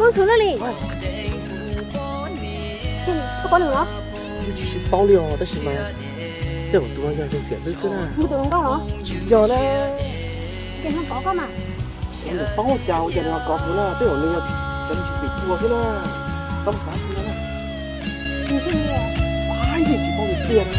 Tus no li. Koj paub nws los? Kuv tsis sib paub li os, tab sis mas tej zaum tus no yog tus xiam xwb xwb na. Tus hluas nkauj los? Tsis yog na. Ces nws kov koj mas. Kuv paub cas ua cas nws kov kuv na, tej zaum nws yog cov tsis txim tua xwb na. Txhob xav li na. Yeej tsis paub li tiag na.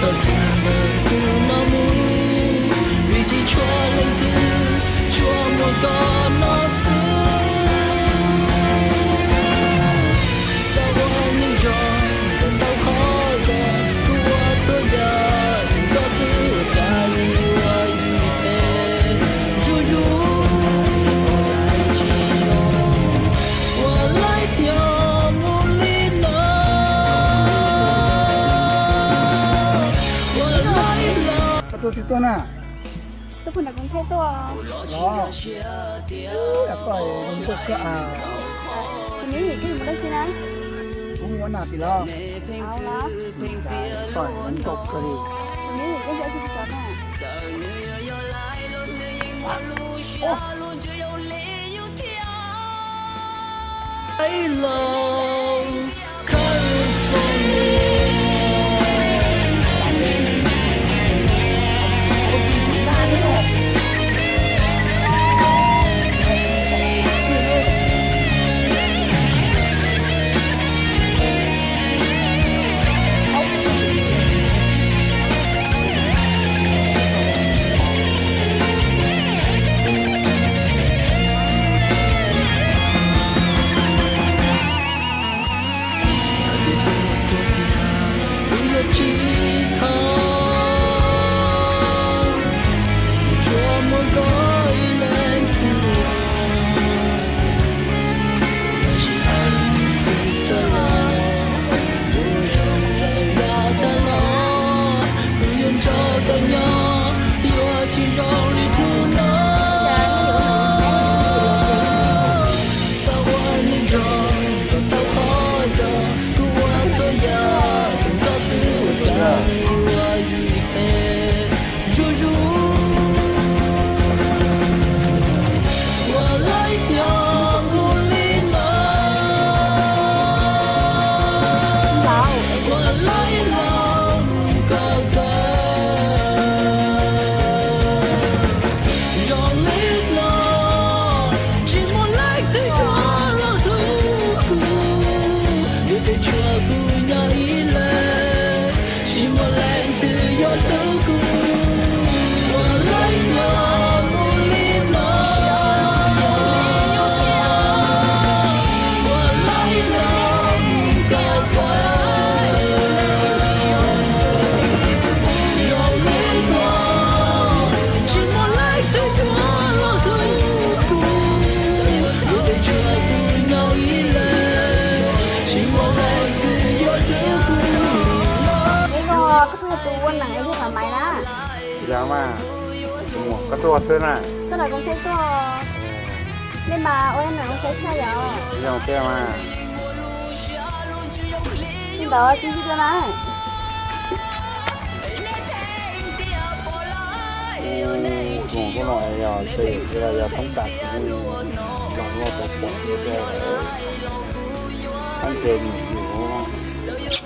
Txoj kev ntawm tus no mus, vim tsis tshua leej twg, tsuas muaj koj no xwb. Xav ua neej nrog koj tau qhov zoo, kuv ua txhua yam koj xwb, ua cas li ua yim tes zuj zus, ua laib nyob mus li no. Koj tuaj twg tuaj na? Tuaj pem Nais Koom Thaib tuaj. Los, koj zoo nkauj kawg as. Tus me yim koj yuav mus dab tsi na? Kuv mus ua nas tim los. Koj zoo nkauj kawg li. Tus me yim koj yuav ua tsi sov na? Zuj zus, ua laib nyob mus li no, ua laib los mus kawg kawg. Zoo li no, tsis muaj leej twg yuav los hlub kuv, yuav pes tshuav kuv nyob ib leeg. Tsis muaj leej twg yuav hlub kuv, ua laib nyob mus li no, ua laib los mus kawg kawg. Zoo li no, tsis muaj leej twg yuav los hlub kuv, yuav pes tshuav kuv nyob ib leeg. Tsis muaj leej twg yuav hlub kuv. Koj tuaj ua neeg ib tug qhov maiv na? Yog mas, koj tuaj xwb na. Koj Nais Koom Thaib tuaj. Nej mas ua neeg ua tsaib tshaj yom. Yog tiag mas. Li ntawd tsis ntsib dua na. Tus no yog tes los yog thoob kas, los ua pom pom ua ke, thoob ke mus yus.